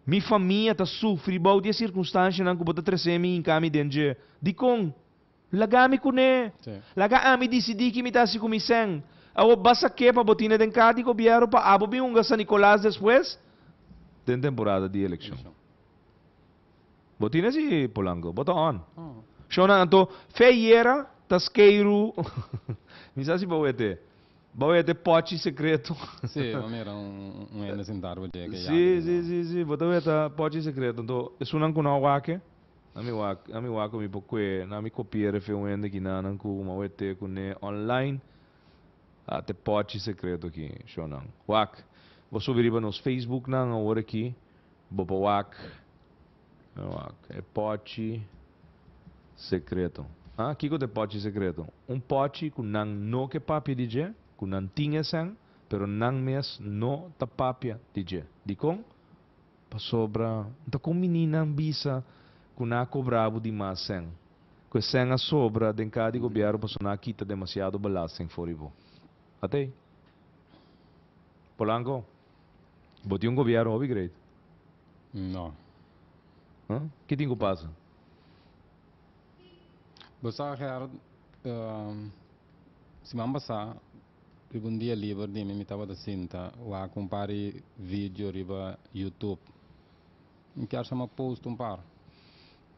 Mi famia ta sufri bou di e sirkunstanshanan ku bo ta trese mi hinka mi den dje. Dikon? Laga mi kuné. Laga ami disidí ki mi ta hasi ku mi sèn. Awor basa ke pa bo tine den kar di gobièrnu pa abo bin hunga San Nicolas despues? Den temporada di elekshon. Bo tine si, Polanco. Bo ta on. Shownan anto fe yera ta skeiru. Mi sa si bo wete. Bo wete pochi sekreto. Si, bo mira un hende sintá riba dje ke Si, si, si, si. Bo ta weta pochi sekreto. Anto esunnan ku no a wak-e. Na mi wak, na mi wak ku mi por kue, na mi kopia refe un hende ki nan ku ma wete kuné online. A te pochi sekreto aki, shownan. Wak, bo subi riba nos Facebook nan awor aki. Bo por wak, wak, e pochi sekreto. Ha, kiko ta e pochi sekreto? Un pochi ku nan no ke papia di dje, ku nan tin esen, pero nan mes no ta papia di dje. Dikon? Pasobra no ta kumbiní nan bisa ku nan a kobra bo di mas sèn, ku e sèn a sobra den kara di gobièrnu pasobra nan a kita demasiado belasting for di bo. Atei. Polanco, bo tin un gobièrnu hopi great. No. Huh? Ki tin ku pasa? Bo sa Gerard, siman pasá Riba un dia liber di mi, mi tabata sinta wak un par di video riba YouTube. Mi kier sa mi a post un par,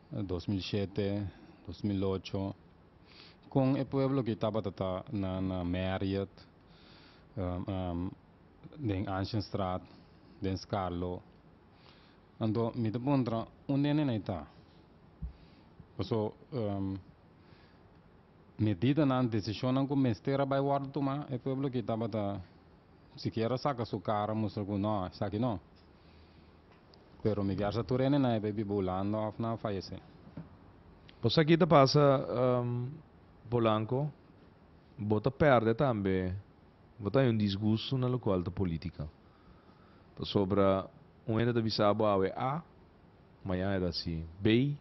2007, 2008, con e pueblo ki tabata ta na na Marriott, den Ansjenstraat, den Scarlo. Anto mi ta puntra unda e nena ei ta? Paso. Medidanan, desishonnan ku mester a bai wòrdu tumá, e pueblo aki tabata sikiera saka su kara mustra ku no, esaki no. Pero mi kier sa tur hende nan e bai biba Hulanda òf nan a fayesé. Bo sa ki ta pasa Polanco, bo ta pèrdè tambe, bo ta haña un disgusto na lokual ta politika. Pasobra un hende ta bisa bo awe A, mañana e ta hasi B.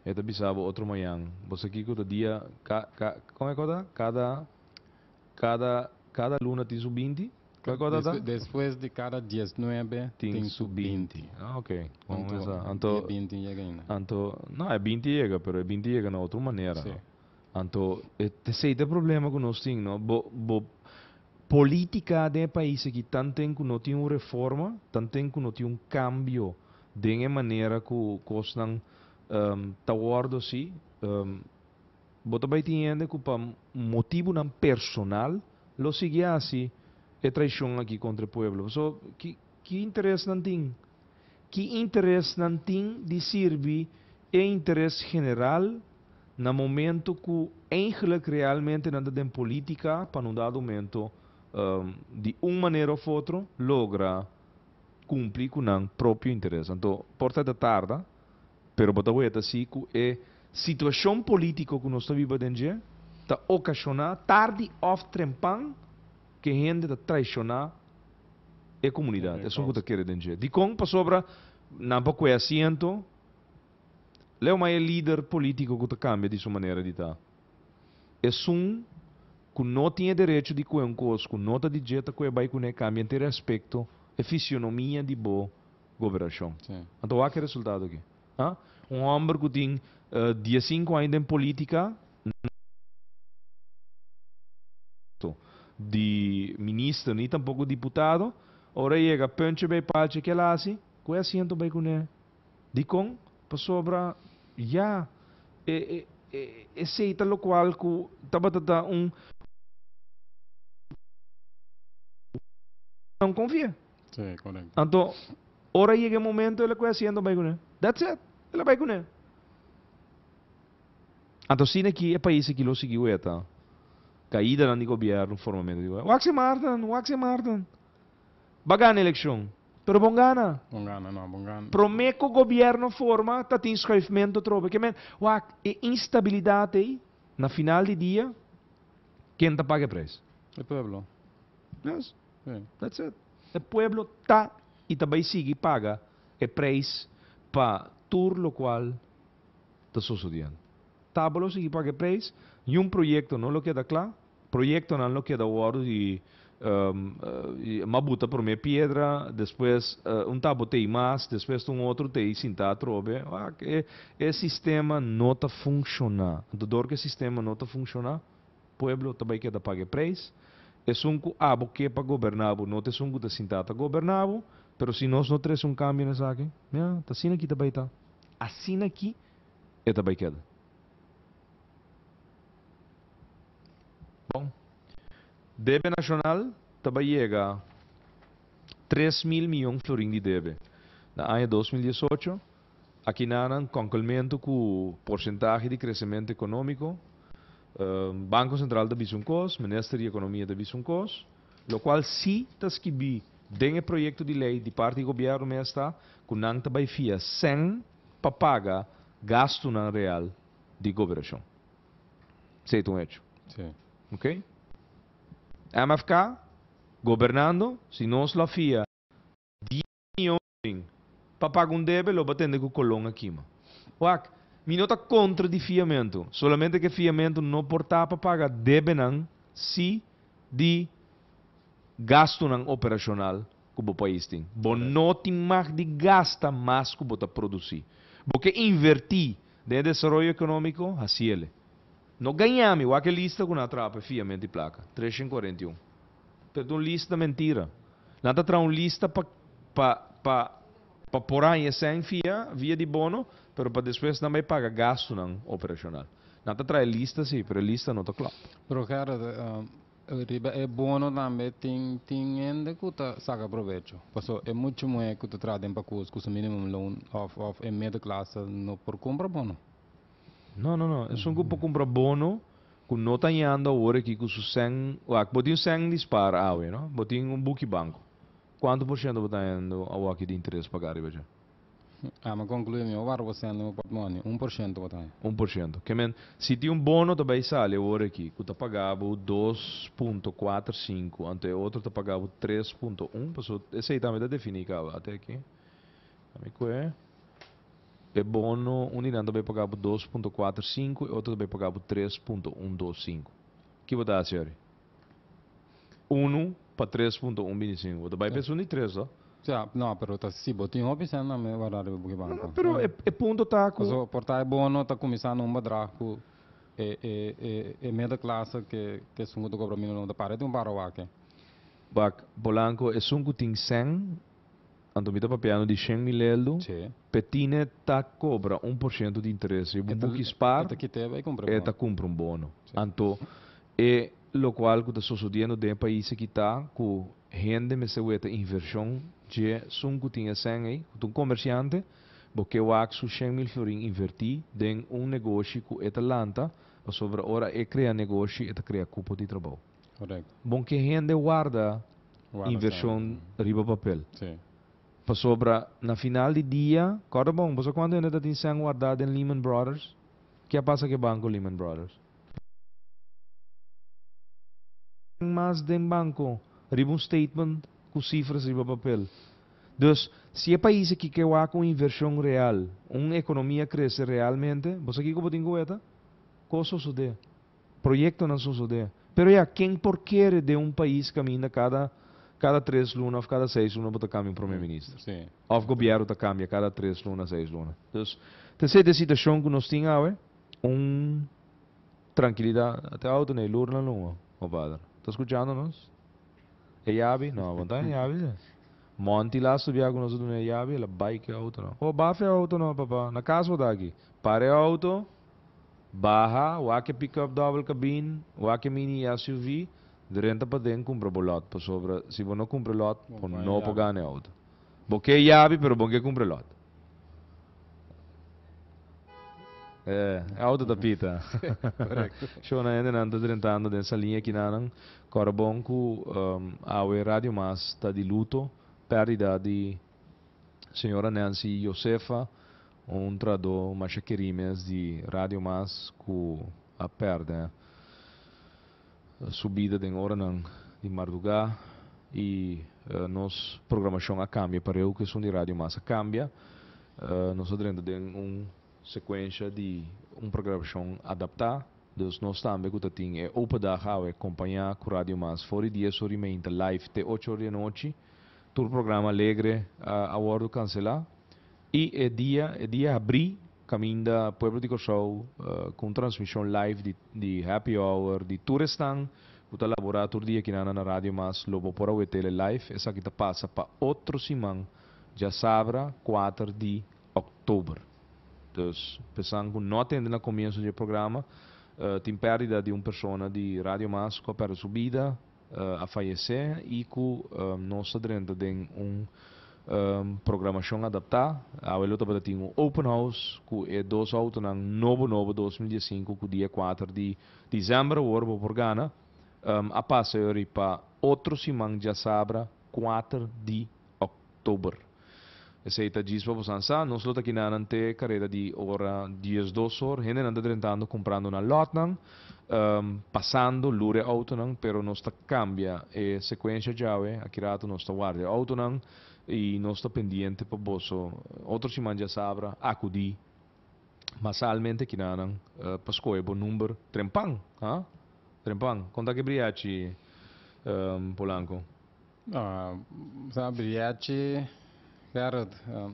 E ta bisa bo otro mañan. Bo sa kiko ta dia ka ka kon e kota? Kada kada kada luna tin su 20? Kon e kota ta? Despues di kada 19 tin su 20. Ah ok. Anto Anto e 20 yega ainda. Anto no e 20 yega pero e 20 yega na otro manera. Si. Anto esei ta e problema ku nos tin no. Bo bo politica den e pais aki tanten ku no tin un reforma, tanten ku no tin un kambio den e manera ku kosnan ta wòrdu así, bo ta bai tin hende ku pa motibunan personal lo sigui hasi e traishon aki kontra e pueblo. Pasobra ki ki interes nan tin? Ki interes nan tin di sirbi e interes general na momento ku eigenlijk realmente nan ta den politica pa na un dado momento di un manera of otro logra cumpli cu nan propio interes. Anto por ta ta tarda, pero bo ta weta si cu e situacion politico cu nos ta biba den dje ta ocasiona tardi of trempan cu e hende ta traiciona e comunidad, esun cu ta kere den dje. Dicon? Pasobra nan por coge asiento. Leo ma e lider politico cu ta cambia di su manera di ta. Esun cu no tin e derecho di coe un cos cu no ta di dje ta coe bay cune cambia henter e aspecto, e fisionomia di bo gobernacion. Anto wak e resultado aki. Ah? Un hòmber ku tin diesinku aña den polítika, di minister ni tampoko diputado, ora e yega puntje bij paaltje ke el a hasi? Ku e asiento bai kuné? Dikon? Pasobra ya e esei ta lokual ku tabata ta un nan konfia. Sí, korekto. Anto ora yega e momento el a ku e asiento bai kuné. That's it. El a bai kuné. Anto asina aki e pais aki lo sigui weta kaidanan di gobièrnu, formamentu di gobièrnu. Wak si Maarten, wak si Maarten. Ba gana elekshon, pero bon gana. Bon gana, no, bon gana. Promé ku gobièrnu forma ta tin schuifmento atrobe. Ke men, wak, e instabilidat ei, na final di dia, ken ta paga e prijs? E pueblo. Yes. Sí. That's it. E pueblo ta i ta bai sigui paga e prijs pa tur lokual ta sosodiendo. Tabo lo sigui paga e prijs, niun proyekto no lo keda kla, proyektonan lo keda wòrdu di mabuta promé piedra, despues un tabo t'ei mas, despues ta un otro t'ei sintá atrobe. Wak, e e sistema no ta funshoná. Anto dor ku e sistema no ta funshoná, pueblo ta bai keda paga e prijs. Esun ku abo ke pa goberná bo no ta esun ku ta sintá ta goberná bo, pero si nos no trese un kambio na esaki, ya, ta asina ki ta bai ta. Asina ki e ta bai keda. Bon. Debe nashonal ta bai yega 3000 miyon florin di debe na aña 2018. Akinanan konkelmentu ku porsentahe di kresementu ekonómiko. Banko Sentral ta bisa un kos, Minister di Ekonomia ta bisa un kos. Lokual si ta skibí den e proyekto di lei di parti di gobièrnu mes ta ku nan ta bai fia sèn pa paga gastunan real di goberashon. Esei ta un hecho. Sí. Ok? MFK, gobernando, si nos lo a fia 10 miyon florin pa paga un debe lo bo tende ku Colon a kima. Wak, mi no ta kontra di fiamentu, solamente ku e fiamentu no por ta pa paga debenan si di gastunan operashonal ku bo pais tin. Bo no tin mag di gasta mas ku bo ta produsí. Bo ke invertí den e desaroyo ekonómiko, hasiele. No gaña mi, wak e lista ku nan a traha pa e fiamentu di plaka, 341. Pero ta un lista mentira. Nan ta traha un lista pa pa pa pa por haña sèn fia via di bono, pero pa despues nan bai paga gastunan operashonal. Nan ta traha e lista si, pero e lista no ta klòp. Pero Gerrit, riba e bono tambe tin tin hende ku ta saka probecho. Paso e mucha muhé ku ta traha den pakus ku su minimum loon òf òf e middenklasse no por kumpra bono. No, no, no. Esun ku por kumpra bono ku no ta yanda awor aki ku su sèn. Wak, bo tin un sèn di spar awe, no? Bo tin un buki banko. Kuantu por shento bo ta yando awor aki di interes paga riba dje? Ami a konkluí mi awor bo sèn den bo portmòni, 1% bo ta haña. 1%. Ke men, si tin un bono ta bai sali awor aki ku ta paga bo 2.45, anto e otro ta paga bo 3.1, pasobra esei tambe ta definí kaba. Ate aki. Ami kue. E bono, un di nan ta bay paga bo 2.45, e otro ta bay paga bo 3.125. Ki bo ta haci ori? Unu pa 3.125. Bo ta bay pa esun di tres, no? Ja, no, pero ta si bo tin hopi cent nan warda riba buki banco. No, pero e punto ta cu. Pasobra por ta e bono ta cuminsa na un bedrag cu e e e e middenklasse ke ke esun cu ta cobra minimum ta para di un para wak. Wak, Polanco, esun cu tin cent Anto mi ta papiando di shen mil eldo, Petine ta cobra 1% di interes riba un buki spaar, e ta cumpra un bono. Anto e locual cu ta sosodiendo den e pais aki ta cu hende mester weta inversion dje sun cu tin e sen ey, cu ta un comerciante, bo ke wak su 100.000 florin inverti den un negoshi cu e ta lanta, pasobra ora e crea negoshi e ta crea cupo di trabou. Bon ke hende warda invershon riba papel. Pasobra na final di dia, kòrda bon, bo sa kuantu hende ta tin sèn wardá den Lehman Brothers? Ke a pasa ku e banko Lehman Brothers? Mas den banko riba un statement ku sifras riba papel. Dus, si e pais aki ke wak un invershon real, un ekonomia krese realmente, bo sa kiko bo tin ku weta? Kos sosodé. Proyectonan sosode. Pero ya, ken por kere den un pais caminda cada Kada tres luna òf kada seis luna bo ta kambia un prome minister. Òf gobièrnu ta kambia kada tres luna, seis luna. Dus, ta esei ta e situashon ku nos tin awe. Un trankilidat. Te outo na e lur nan luma, compadre. Ta skuchando nos? E yabi? No, bo no ta e yabi si. Monty laatste bia ku nos a duna e yabi, el a bai ku e outo no. Oh, bafa e outo no, papa. Na kas bo ta aki. Para e outo, baha, wak e pick-up double cabin, wak e mini SUV, Drenta paden kumpra bo lòt pasobra si bo no kumpra e lòt bo no por gana e outo. Bo ke yabi pero bo ke kumpra e lòt. E outo ta pita. Shona hendenan ta drentando den saliña kinanan. Kòrda bon ku awe Radio Mas ta di luto pèrdida di señora Nancy Josefa, un trahadó masha kerí mes di Radio Mas ku a pèrdè su bida den oranan di mardugá i nos programashon a kambia pareu ku esun di Radio Mas a kambia. Nos a drenta den un sekuensha di un programashon adaptá, dus nos tambe ku ta tin e open dag awe kompañá ku Radio Mas for di dies or di meinta live te ocho or di anochi. Tur programa alegre a wòrdu kanselá i e dia e dia habrí Kaminda pueblo di Kòrsou ku un transmishon live di di Happy Hour di tur esnan ku ta laborá tur dia kinan na Radio Mas lo bo por a wet'el e live. Esaki ta pasa pa otro siman djasabra kuater di òktober. Dus pesan ku no a tende na komienso di e programa tin pèrdida di un persona di Radio Mas ku a pèrdè su bida. A fayesé i ku nos ta drenta den un programashon adaptá. Awe lo tabata tin un open house ku e dos outonan nobo nobo 2015 ku dia kuater di desèmber awor bo por gana. A pasa yori pa otro siman djasabra kuater di òktober. Esei ta djis pa bosan sa. Nos lo ta kinanan te kareda di ora diesdos or. Hendenan ta drentando kumprando nan lòtnan, pasando lur e outonan, pero nos ta kambia e sekuensha djawe. Aki rato nos ta warda e outonan i nos ta pendiente pa boso otro siman djasabra akudí masalmente kinanan pa skohe bo number trempan, ha? Trempan. Konta ke briachi, Polanco. Sa biyechi Gerrit,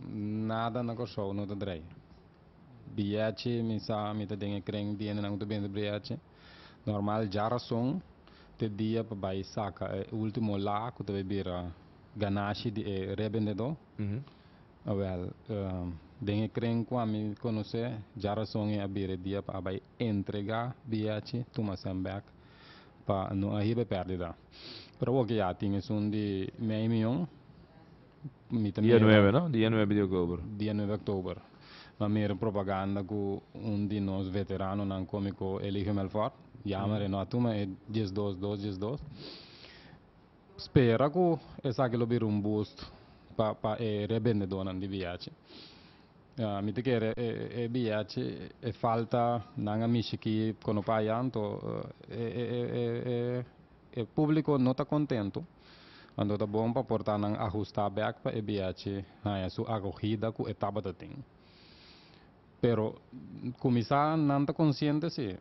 nada na Kòrsou no ta drei. Biyechi mi sa mi ta den e kren di hendenan ku ta bende biyechi. Normal djarason te dia pa bai saka e ultimo la ku ta bai bira ganashi di e rebendedó. Awèl, den e kren ku ami konosé djarason e a bira e dia pa a bai entregá biyechi tuma sèn bèk pa no a hiba e pèrdida. Pero awor ke ya tin esun di mei mion, mi ta Dia mira. nuebe, no? Dia nuebe di oktober. Dia nuebe oktober. Mi a mira propaganda ku un di nos veteranonan komiko Eligio Melfort, yama Reno a tuma e diesdos dos diesdos. Spera ku esaki lo bira un boost pa pa e rebendedónan di biachi. Mi ta kere e biachi e falta nan a mishi ki kono pa aya anto e e publico no ta contento anto ta bon pa por ta nan ahusta bek pa e biachi haña su acogida cu e tabata tin. Pero cuminsa nan ta consciente si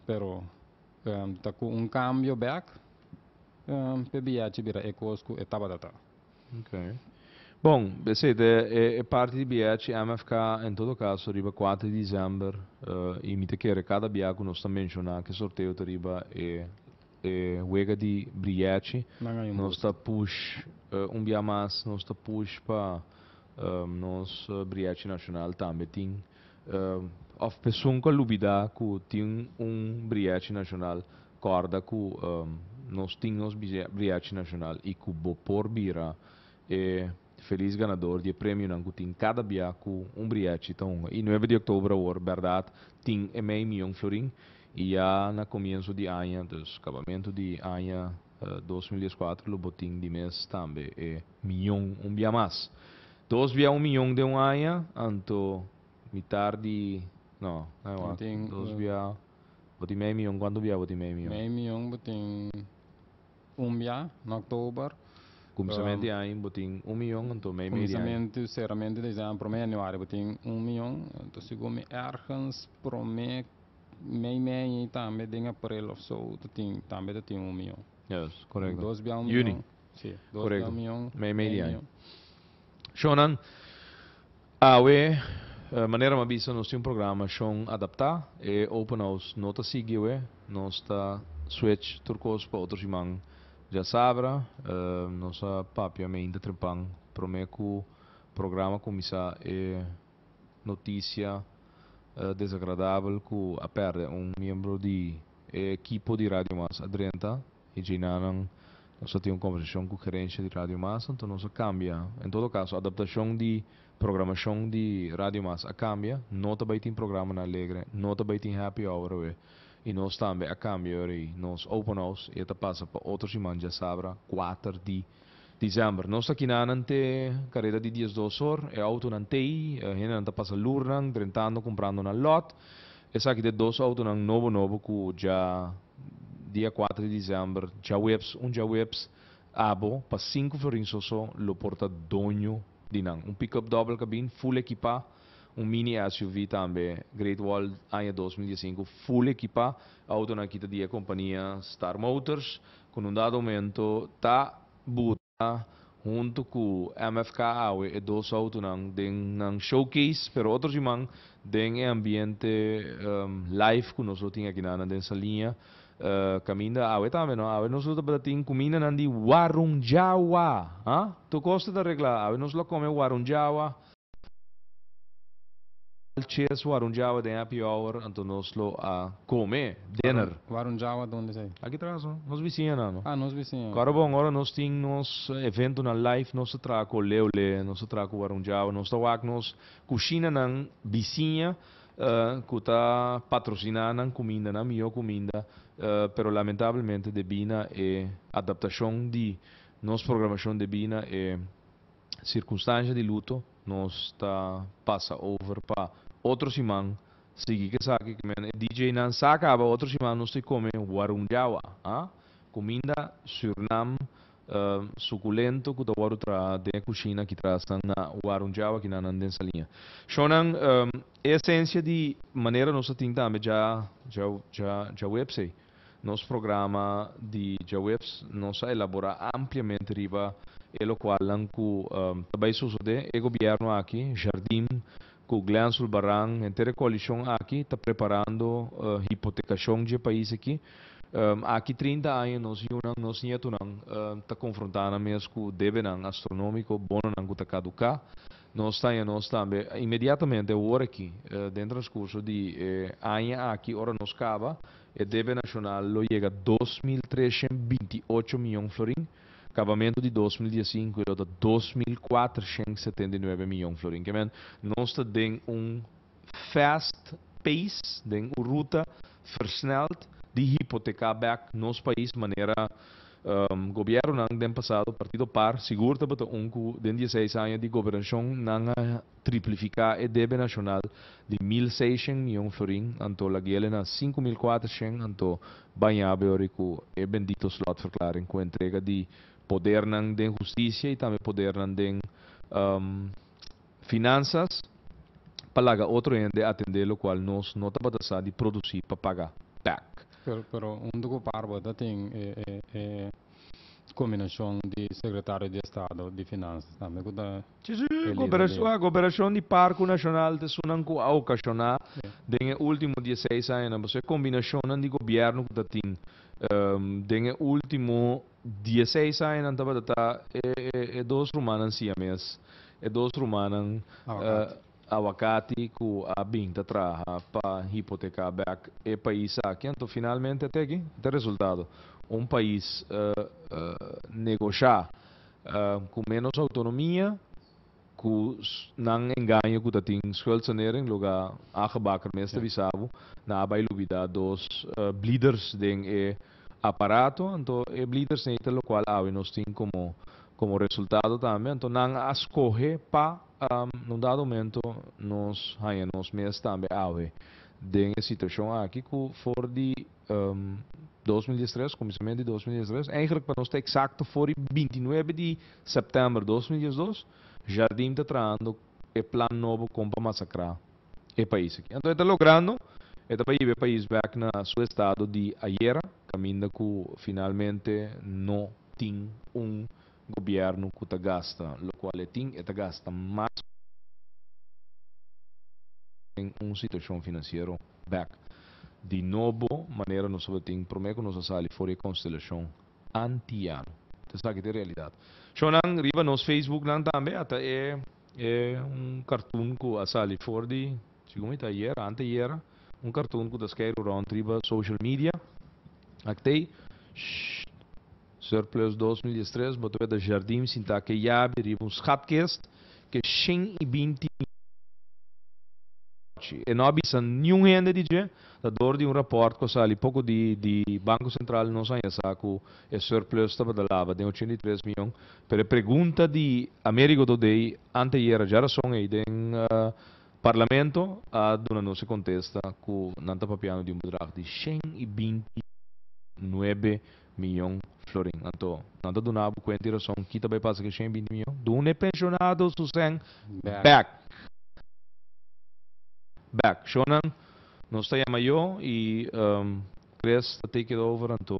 pero ta cu un cambio bek p'e biachi bira e cos cu e tabata ta. Ok. Bon, esei ta e parti di BH MFK en todo caso riba kuater di december y mi ta kere cada bia cu nos ta menciona cu e sorteo ta riba e e wega di Brièchi nos ta push un bia mas nos ta push pa nos Brièchi Nacional tambe tin of p'esun cu a lubida cu tin un Brièchi Nacional Kòrda ku nos tin nos briachi nashonal i ku bo por bira e felis ganador di e premionan ku tin kada bia ku un briachi ta hunga. I nuebe di oktober awor bèrdat tin e mei mion florin i ya na komienso di aña, dus kabamentu di aña 2014 lo bo tin di mes tambe e mion un bia mas. Dos bia un mion den un aña, anto mitar di, no, dos bia. Bo tin mei mion, kuantu bia bo tin mei mion? Mei mion bo tin un bia na oktober. Kuminsamentu di aña bo tin un mion, anto mei mei di aña. Kuminsamentu, seramentu di examen prome januari bo tin un mion, anto segun mi ergens prome mei mei tambe den april of so ta tin tambe ta tin un mion. Yes, korekto. Dos bia un Juni. mion. Sí, dos Korekto. mion. Mei mei di mei aña. mion. Shonnan, awe, manera mi a bisa nos tin un programashon adaptá. E open house no ta sigui awe. Nos ta switch tur kos pa otro siman djasabra. Nos a papia meinta trempan promé ku programa kuminsá e notisia desagradabel ku a pèrdè un miembro di e ekipo di Radio Mas a drenta i djeinanan nos a tin un kombersashon ku gerensha di Radio Mas anto nos a kambia en todo kaso adaptashon di programashon di Radio Mas a kambia no ta bai tin programa na Alegre no ta bai tin happy hour awe i nos tambe a kambia ora ei nos open house i e ta pasa pa otro siman djasabra kuater di December. Nos ta kinanan te kareda di diesdos or, e autonan tei, hendenan ta pasa lurnan, drentando, kumprando nan lot. Esaki ta e dos autonan nobo nobo ku dja dia kuater di december, djaweps, un djaweps, abo pa sinku florin soso lo por ta doño di nan. Un pickup dobbel kabin, full ekipá, un mini SUV tambe, Great Wall aña 2015, full ekipá. Autonan aki ta di e kompania Star Motors. Ku nun dado momento ta buta huntu ku MFK awe e dos outonan den nan showcase, pero otro siman den e ambiente live ku nos lo tin akinan den Saliña kaminda awe tambe no, awe nos lo tabata tin kumindanan di Warung Jawa, ha? Tur kos ta regla, awe nos lo kome Warung Jawa. Ches Warung Jawa den happy hour anto nos lo a come dinner. Warung Jawa donde esei? Aki tras no, nos bisiñanan no. Ah, nos bisiña. Kòrda bon, ora nos tin nos eventonan live nos ta traha ku Leo Le, nos ta traha ku Warung Jawa, nos ta wak nos kushinanan bisiña ku ta patrosiná nan kuminda, nan mihó kuminda, pero lamentablemente debí na e adaptashon di nos programashon debí na e Sirkunstansha di luto nos ta pasa over pa otro siman sigui ke esaki ke men e DJ nan sa kaba otro siman nos ta kome warung jawa ha kuminda Surnam sukulento ku ta wòrdu traha den e kushina ki tras nan na warung jawa ki nan nan den Saliña shownan e esensia di manera nos ta tin tambe dja dja dja djawebsei. Nos programa di djaweps nos a elaborá ampliamente riba e lokualnan ku ta bai sosodé. E gobièrnu aki, Jardim ku Glenn Sulbaran, henter e koalishon aki ta preparando hipotekashon dje pais aki. Aki 30 aña nos yunan, nos nietunan ta konfrontá nan mes ku debenan astronómiko, bononan ku ta kaduká. Nos ta haña nos tambe inmediatamente awor aki, den transkurso di e aña aki ora nos kaba, E debe nashonal lo yega 2328 mion florin, kabamentu di 2015 e lo ta 2479 mion florin. Ke men, nos ta den un fast pace, den un ruta versneld di hipoteká bèk nos pais manera Gobièrnunan den pasado, Partido par, sigur tabata un ku den dieseis aña di gobernashon nan a triplifiká e debe nashonal di 1600 mion florin anto lag'el na 5400 anto bañá beori ku e bendito slotverklaring ku entrega di podernan den hustisia i tambe podernan den finansas pa laga otro hende atendé lokual nos no tabata sa di produsí pa paga bèk. Pero pero huntu ku par bo ta tin e e e kombinashon di sekretario di estado di finansas tambe ku ta Sí, sí, e lider di. goberashon, goberashon di Parku Nashonal ta esunnan ku a okashoná den e último dieseis añanan. Pasobra e kombinashonnan di gobièrnu ku ta tin den e último dieseis añanan tabata ta e e e dos rumannan siames, e dos rumannan Awakati. Awakati ku a bin ta traha pa hipoteká bèk e pais aki. Anto finalmente a teki ta resultado. Un pais negoshá ku ménos outonomia, ku nan engaño ku ta tin schuldsanering, loga Agebakker mes ta bisa bo, nan a bai lubidá dos bliders den e aparato. Anto e bliders nei ta lokual awe nos tin komo komo resultado tambe. Anto nan a skohe pa Na un dado momento nos haña nos mes tambe awe den e situacion aki cu for di 2013, cuminsamentu di 2013, eigenlijk pa nos ta exacto for di 29 di september 2012, Jardim ta trahando e plan nobo con pa masacra e pais aki. Anto e ta logrando, e ta bay hiba e pais bek na su estado di ayera, caminda cu finalmente no tin un. Gobièrnu ku ta gasta lokual e tin, e ta gasta mas den un situashon finansiero bèk. Di nobo, manera nos tabatin promé ku nos a sali for di e konstelashon antiano. Ta esaki ta e realidat. Shownan riba nos Facebooknan tambe ata e e un cartoon ku a sali for di, segun mi ta ayera, anteyera, un cartoon ku ta skeiru rònt riba social media. Ak t'ei, Shh, Surplus 2013, bo ta wet da Jardim sintá ke yabi riba un schatkist ke 120. E no a bisa niun hende di dje, ta dor di un rapòrt ku a sali poko di di Banko Sentral nos haña sa ku e surplus tabata laba den 83 mion. Pero e pregunta di Amerigo Dodey anteayera djarason ei den Parlamento a duna nos e kontesta ku nan ta papiando di un bedrag di 129 mion florin. Anto nan ta duna bo kuenta i rason ki ta bai pasa ku e 120 mion? Duna e penshonado su sèn bèk. Bèk. Shownan, nos ta yama yo i Chris ta take it over anto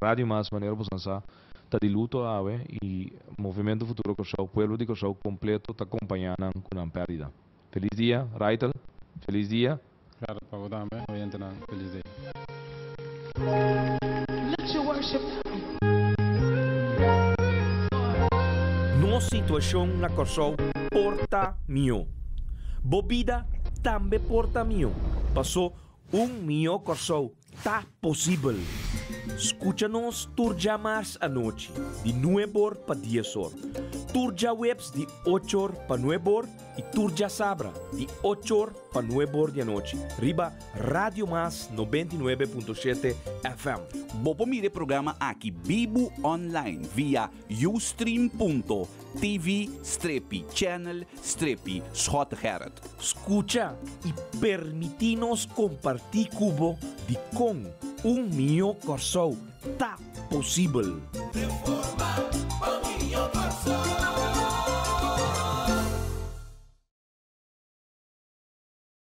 Radio Mas manera bo san sa ta di luto awe i Movimento Futuro Kòrsou, pueblo di Kòrsou kompleto ta kompañá nan ku nan pèrdida. Felis dia, Raitel. Felis dia. Claro, pa bo tambe, oyentenan. Felis dia. Lift your worship now. Nos situashon na Kòrsou por ta mihó. Bo bida tambe por ta mihó, pasó un mihó Kòrsou ta posibel. Skucha nos tur djamars anochi di nuebor pa diesor, tur djaweps di ochor pa nuebor i tur djasabra di ochor pa nuebor di anochi riba Radio Mas 99.7 FM. Bo por mira e programa aki bibu online via ustream.tv strepi channel strepi Schottegerrit. Skucha i permití nos kompartí ku bo dikon un mihó Kòrsou ta posibel.